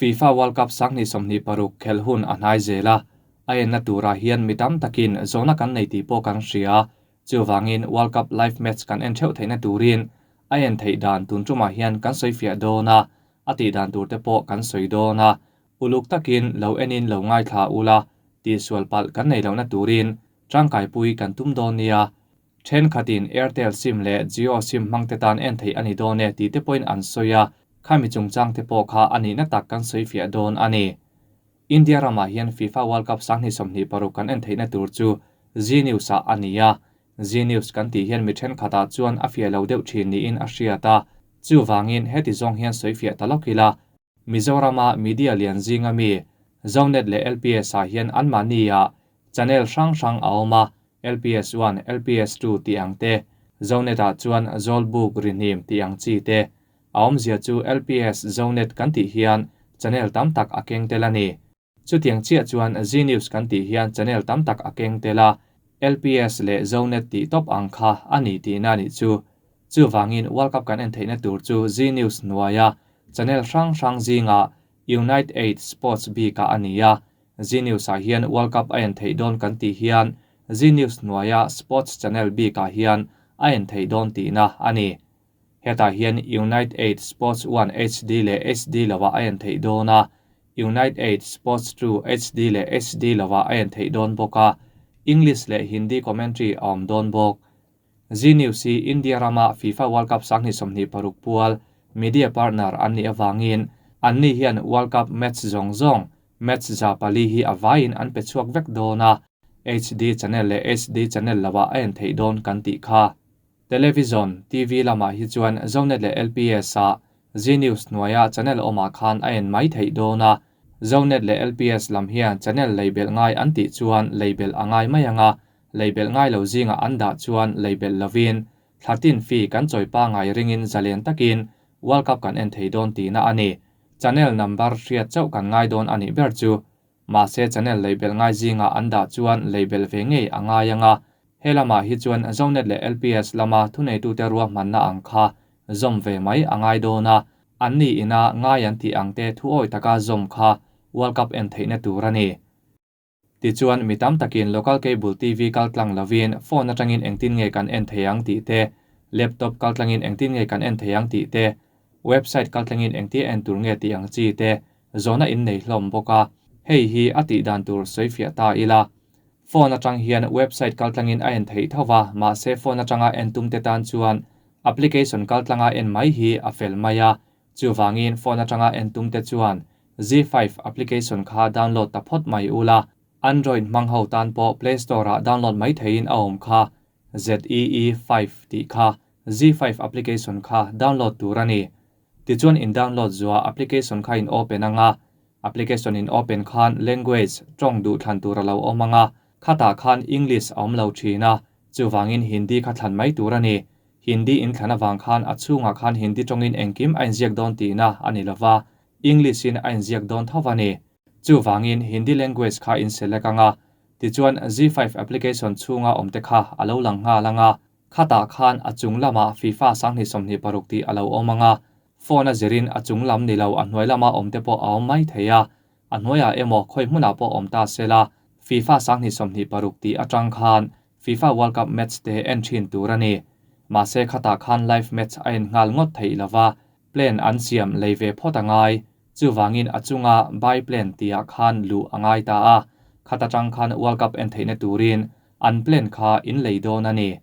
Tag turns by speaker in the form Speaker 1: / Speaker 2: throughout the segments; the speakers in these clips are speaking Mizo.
Speaker 1: FIFA World Cup 2026 khelh hun a hnai zel a, a enna turah hian mi tam takin zawhna kan nei tih pawh kan hria. Chuvangin World Cup live match kan en theuh theihna turin a en theih dan tun tumah hian kan sawi fiah dawn a, a tih dan tur te pawh kan sawi dawn a. Uluk takin lo enin lo ngaithla ula, tihsual palh kan nei lohna turin tangkaipui kan tum dawn nia. Thenkhatin Airtel sim leh Jio sim hmangte tan en theih a ni dawn e tih te pawhin an sawi a, khami chungchang te pawh kha a nihna tak kan sawi fiah dawn a ni. India ramah hian FIFA World Cup 2026 kan en theihna tur chu Zee News ah a ni a, Zee News kan tih hian mi thenkhatah chuan a fiah lo deuh thin niin a hriat a, chuvangin heti zawng hian sawi fiah ta lawk ila, Mizorama media lian zinga mi Zonet leh LPS ah hian anmahni-ah channel hrang hrang a awm a, LPS one, LPS two tih ang te, Zonet ah chuan Zawlbuk rihnim tih ang chi te. A awmzia chu LPS Zonet kan tih hian channel tam tak a keng tel a ni. Chutiang chiah chuan Zee News kan tih hian channel tam tak a keng tel a, LPS leh Zonet tih tawp ang kha a ni tihna a nih chu. Chuvangin World Cup kan en theihna tur chu Zee News hnuaia channel hrang hrang zingah Unite Eight Sports bikah a ni a, Zee News ah hian World Cup a en theih dawn kan tih hian Zee News hnuaia Sports channel bikah hian a en theih dawn tihna a ni. Hetah hian Unite Eight Sports One HD leh HD lovah a en theih dawn a, Unite Eight Sports Two HD leh HD lovah a en theih dawn bawk a, English leh Hindi commentary a awm dawn bawk. Zee News hi India rama FIFA World Cup 2026 pual media partner an nih avangin anni hian World Cup match zawng zawng, match 400 hi a vaiin an pe chhuak vek dawn a, HD channel leh HD channel lovah a en theih dawn kan tih kha. Television, TV, lamah hi chuan Zonet leh LPS ah Zee News hnuaia channel awmah khan a en mai theih dawn a, Zonet leh LPS lam hian channel leibelh ngai an tih chuan leibelh a ngai mai ang a, leibelh ngai lo zingah an dah chuan leibelh lovin thlatin fee kan chawi pangai ringin zalen takin World Cup kan en thei dawn tihna a ni. Channel number hriat chauh kan ngai dawn a nih ber chu. Mahse channel leibelh ngai zingah an dah chuan leibelh ve ngei a ngai ang a, he lamah hi chuan Zonet leh LPS lama thuneitute ruahmanna ang kha zawm ve mai a ngai dawn a, anni ina ngai an tih ang te thu awi taka zawm kha World Cup en theihna tur a ni. Tichuan mi tam takin local cable TV kal tlang lovin phone atangin engtin nge kan en thei ang tih te, laptop kal tlangin engtin nge kan en thei ang tih te, website kal tlangin engtia en tur nge tih ang chi te Zawhna in nei hlawm bawk a, hei hi a tih dan tur sawi fiah ta ila. Phone atang hian website kaltlangin a en theih tho va, mahse phone atanga en tum te tan chuan application kaltlanga en mai hi a fel mai a, chuvangin phone atanga en tum te chuan Zee 5 application kha download ta phawt mai ula, Android hmang ho tan pawh Play Store ah download mai theihin a awm kha, ZEE 5 tih kha Zee 5 application kha download tur a ni. Tichuan in download zuah application kha in open anga, application in open khan language, tawng duh thlan tur a lo awm anga, khatah khan English a awm lo thin a, chuvangin Hindi kha thlan mai tur a ni. Hindi in thlan avang khan a chhungah khan Hindi tawngin engkim a inziak dawn tihna a ni lova, English in a inziak dawn tho a ni. Chuvangin Hindi language kha in select anga, tichuan Zee 5 application chhunga awmte kha a lo lang nghal anga, Khatah khan a chung lamah FIFA 2026 tih a lo awm ang a, phone a zirin a chung lam ni lo a hnuai lama awm te pawh a awm mai thei a, a hnuaiah emaw khawi hmunah pawh awm ta se la, FIFA 2026 tih atang khan FIFA World Cup match te en thin tur a ni. Mahse khatah khan live match a en nghal ngawt theih lo va, plan an siam lei ve phawt a ngai. Chuvangin a chunga buy plan tihah khan luh a ngai ta a, khat atang khan World Cup en theihna turin An plan kha in lei dawn a ni.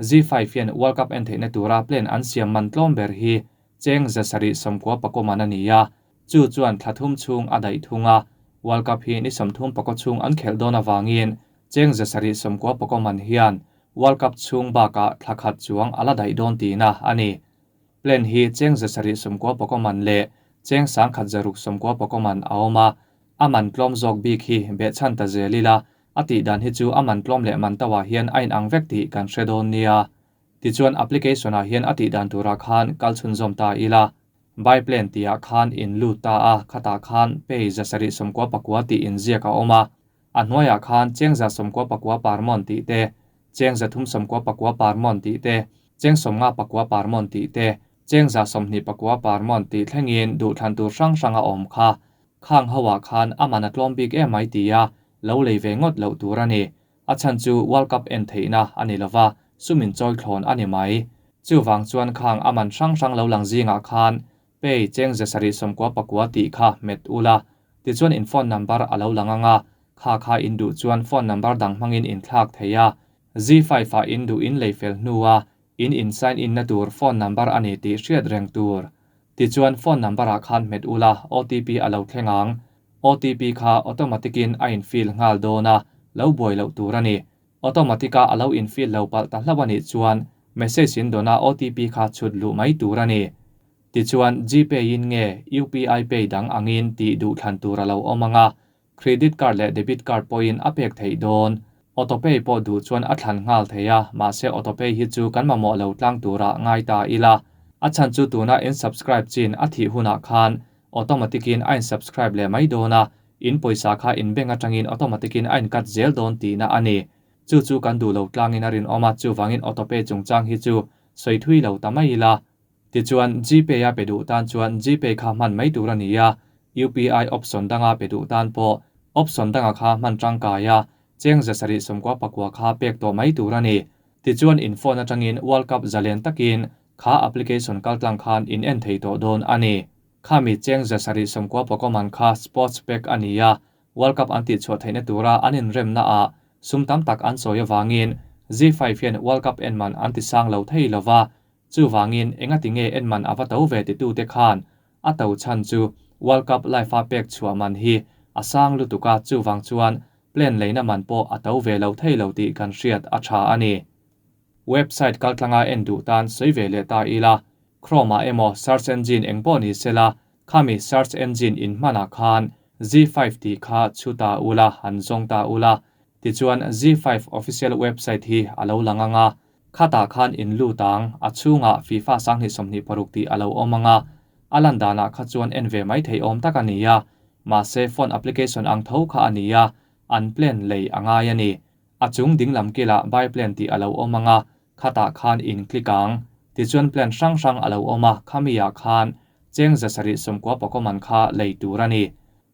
Speaker 1: Zee 5 hian World Cup en theihna tura plan an siam man tlawm ber hi cheng 790 pakaw man a ni a, chu chuan thla thum chhung a daih thung a. World Cup hi ni 30 pakaw chhung an khelh dawn avangin cheng 790 pakaw man hian World Cup chhung bakah thla khat chuang a la daih dawn tihna a ni. Plan hi cheng 790 pakaw man leh cheng 1690 pakaw man a awm a, a man tlawm zawk bik hi behchhan ta zel ila A tih dan hi chu a man tlawm leh man tauah hian a inang vek tih kan hre dawn nia. Tichuan application ah hian a tih dan turah khan kal chhunzawm ta ila. Buy plan tihah khan in lut ta a, khatah khan pay 799 tih inziak a awm a. A hnuaiah khan cheng 99 par mawn tih te, cheng 399 par mawn tih te, cheng 59 par mawn tih te, cheng 29 par mawn tih thlengin duhthlan tur hrang hrang a awm kha. Khang ho ah khan a man a tlawm bik em mai tia lo lei ve ngawt loh tur a ni. A chhan chu World Cup en theihna a ni lova, sum in chawi thlawn a ni mai. Chuvang chuan khang a man hrang hrang lo lang zingah khan Pay cheng 794 tih kha hmet ula, tichuan in phone number a lo lang anga, kha kha in duh chuan phone number dang hmangin in thlak thei a. Zee5 ah in duh in lei fel hnua in in sign in na tur phone number a ni tih hriat reng tur. Tichuan phone number ah khan hmet ula OTP a lo thleng ang. OTP kha automatic in a in fill nghal dawn a, lo buai loh tur a ni. Automatic a a lo in fill lo palh ta hlauh a nih chuan message in dawn a OTP kha chhut luh mai tur a ni. Tichuan Gpay in nge UPI Pay dang angin tih duh thlan tur a lo awm ang a, Credit card leh debit card pawhin a pek theih dawn. Autopay pawh duh chuan a thlan nghal thei a, mahse autopay hi chu kan mamawh lo tlang turah ngai ta ila. A chhan chu tuna in subscribe chin a thih hunah khan automatic in a in subscribe leh mai dawn a, in pawisa kha in bank atangin automatic in a in cut zel dawn tihna a ni. Chu chu kan duh lo tlangin a rinawm a, chuvangin autopay chungchang hi chu sawi thui lo ta mai ila. Tichuan, Gpay a pe duh tan chuan Gpay kha hman mai tur a ni a, UPI option danga pe duh tan pawh option danga kha hman tangkai a, cheng 799 kha pek tawh mai tur a ni. Tichuan, in phone atangin World Cup zalen takin kha application kaltlang khan in en thei tawh dawn a ni. Khami cheng 799 man kha sports pack a ni a, World Cup an tihchhuah theihna tura an inremna ah sum tam tak an sawi avangin Zee5 hian World Cup en man an tisang lo thei lova, Chuvangin, engati nge en man a va to ve titute khan a to chhan chu World Cup live a pek chhuah man hi a sang lutuk a, chuvang chuan plan leina man pawh a to ve lo thei lo tih kan hriat a tha a ni. Website kaltlanga en duh tan sawi ve leh ta ila, Chrome ah emaw search engine eng pawh ni sela, khami search engine in hmanah khan Zee5 tih kha chhu ta ula, han zawng ta ula, tichuan Zee5 official website hi a lo lang ang a, Khatah khan in lut ang, a chhungah FIFA 2026 tih a lo awm ang a, a lan danah kha chuan en ve mai thei awm tak a ni a, mahse phone application ang tho kha a ni a, an plan lei a ngai a ni. A chung dinglam kilah buy plan tih a lo awm ang a, khatah khan in click ang. Tichuan plan hrang hrang a lo awm a, khami-ah khan cheng 799 man kha lei tur a ni.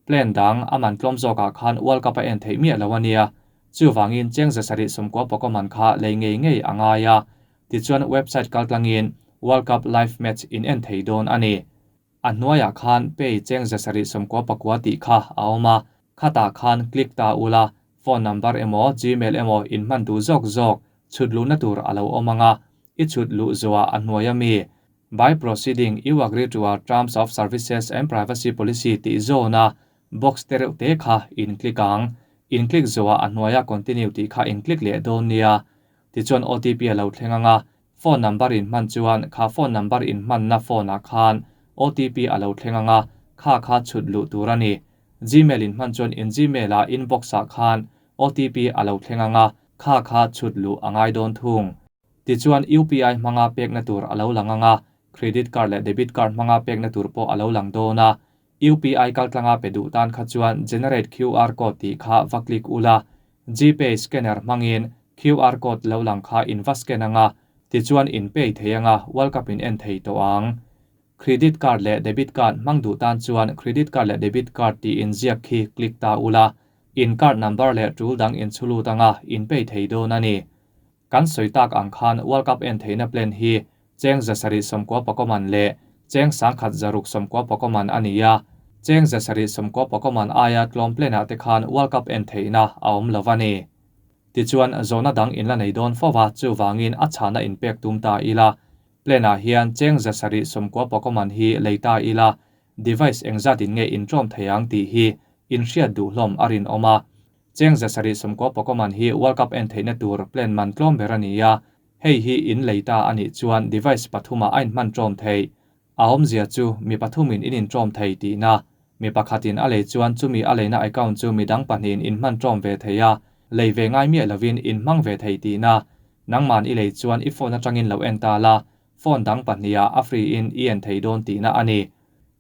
Speaker 1: Plan dang a man tlawm zawkah khan World Cup a en theih miah lo a nia. Chuvangin cheng 799 man kha lei ngei ngei a ngai a. Tichuan website kaltlangin World Cup live match in en thei dawn a ni. A hnuaiah khan pay cheng 799 tih kha a awm a, khatah khan click ta ula, phone number emaw Gmail emaw in hman duh zawk zawk chhut luhna tur a lo awm ang a, i chhut luh zuah a hnuai ami. By proceeding, you agree to our terms of services and privacy policy tih zawna box te reuh te kha in click ang. In click zuah a hnuaia continue tih kha in click leh dawn nia. Tichuan OTP a lo thleng ang a, phone number in hman chuan kha phone number in hmanna phone ah khan OTP a lo thleng ang a, kha kha chhut luh tur a ni. Gmail in hman chuan in Gmail ah inbox ah khan OTP a lo thleng ang a, kha kha chhut luh a ngai dawn thung. Tichuan UPI hmanga pekna tur a lo lang ang a, credit card leh debit card hmanga pekna tur pawh a lo lang dawn a. UPI kaltlanga pe duh tan kha chuan Generate QR code tih kha va click ula, Gpay scanner hmangin QR code lo lang kha in va scan ang a, tichuan in pay thei ang a, World Cup in en thei tawh ang. Credit card leh debit card hmang duh tan chuan Credit card leh debit card tih inziak khi click ta ula, in card number leh tul dang in chhulut ang a, in pay thei dawn a ni. Kan sawi tak ang khan World Cup en theihna plan hi cheng 799 man leh cheng 1699 man a ni a, cheng 799 man aia tlawm plan ah te khan World Cup en theihna a awm lo a ni. Tichuan zawhna dang in la nei dawn fo va, chuvangin a chhahna in pek tum ta ila. Plan ah hian cheng 799 man hi lei ta ila, device engzat in nge in tlawm thei ang tih hi in hriat duh hlawm a rinawm a. Cheng 799 man hi World Cup en theihna tur plan man tlawm ber a ni a, hei hi in lei ta a nih chuan device pathumah a inhman tlawm thei. A awmzia chu mi pathumin in intlawm thei tihna. Mi pakhatin a lei chuan chumi a leina account chu midang pahnihin inhman tlawm ve thei a, lei ve ngai miah lovin inhmang ve thei tihna. Nangman i lei chuan i phone atangin lo en ta la, phone dang pahniha a free in i en thei dawn tihna a ni.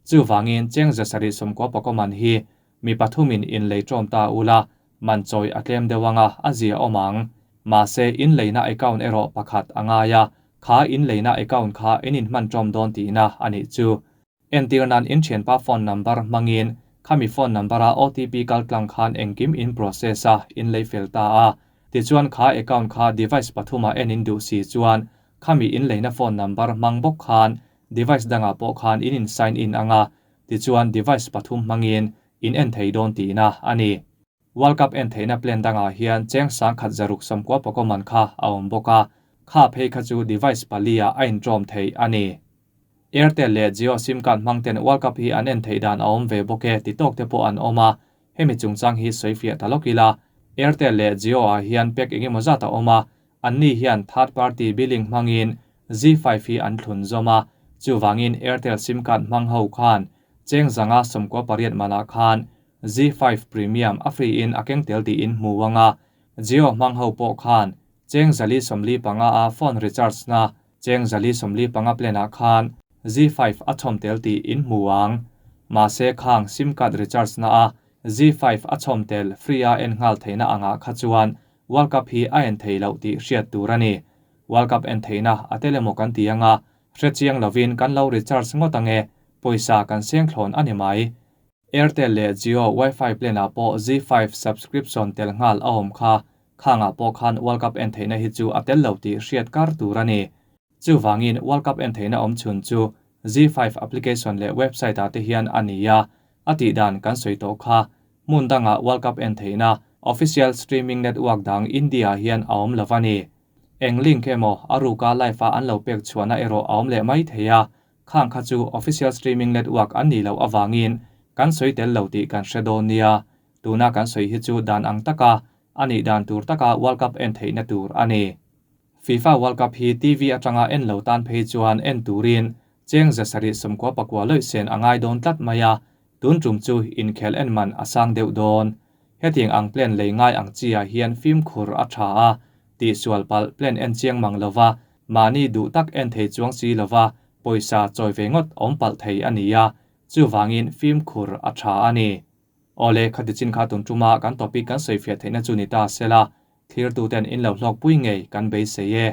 Speaker 1: Chuvangin cheng 799 man hi mi pathumin in lei tlawm ta ula, man chawi a tlem deuh anga a zia awm ang. Mahse in leina account erawh pakhat a ngai a, kha in leina account kha in inhman tlawm dawn tihna a nih chu. Entir nan in thianpa phone number hmangin Khami phone number a OTP kaltlang khan engkim in process a, in lei fel ta a. Tichuan kha account kha device pathuma en in duh si chuan khami in leina phone number hmang bawk khan device dangah pawh khan in in sign in anga, tichuan device pathum hmangin in en thei dawn tihna a ni. World Cup en theihna plan dangah hian cheng 1169 pakaw man kha a awm bawk a, kha phei kha chu device pali ah a intawm thei a ni. Airtel leh Jio sim card hmang ten World Cup hi an en theih dan a awm ve bawk e ti tawk te pawh an awm a, hemi chungchang hi sawi fiah ta lawk ila. Airtel leh Jio ah hian pack engemaw zat a awm a, anni hian third party billing hmangin Zee5 hi an thlun zawm a, chuvangin Airtel sim card hmang ho khan cheng 198 manah khan Zee5 Premium a free in a keng tel tiin hmu ang a, Jio hmang ho pawh khan cheng 445 a phone recharge na cheng 445 plan ah khan Zee5 a chhawm tel tih in hmu ang. Mahse khang sim card recharge na a Zee5 a chhawm tel free a en nghal theihna angah kha chuan World Cup hi a en thei loh tih hriat tur a ni. World Cup en theihna a tel emaw kan ti anga hrechiang lovin kan lo recharge ngawt ange, pawisa kan seng thlawn a ni mai. Airtel leh Jio Wi-Fi plan ah pawh Zee5 subscription tel nghal a awm kha, khangah pawh khan World Cup en theihna hi chu a tel lo tih hriat kar tur a ni. Chuvangin World Cup en theihna awm chhun chu Zee5 application leh website ah te hian a ni a, a tih dan kan sawi tawh kha. Hmun dangah World Cup en theihna official streaming network dang India ah hian a awm lo a ni. Eng link emaw a ruka live a an lo pek chhuahna erawh a awm leh mai thei a, Khang kha chu official streaming network an nih loh avangin kan sawi tel lo tih kan hre dawn nia. Tuna kan sawi hi chu dan ang taka a nih dan tur taka World Cup en theihna tur a ni. FIFA World Cup hi TV atanga en lo tan phei chuan en turin cheng 799 lawih sen a ngai dawn tlat mai a, tun tum chu inkhel en man a sang deuh dawn. Hetiang ang plan lei ngai ang chi ah hian fimkhur a tha a, tihsual palh plan en chiang mang lova Mahni duh tak en thei chuang si lova pawisa chawi ve ngawt awm palh thei a ni a, chuvangin fimkhur a tha a ni. Awle, khati chin kha tun tuma kan topic kan sawifiah theihna chu ni ta sela, thlirtuten in lo hlawkpui ngei kan beisei e.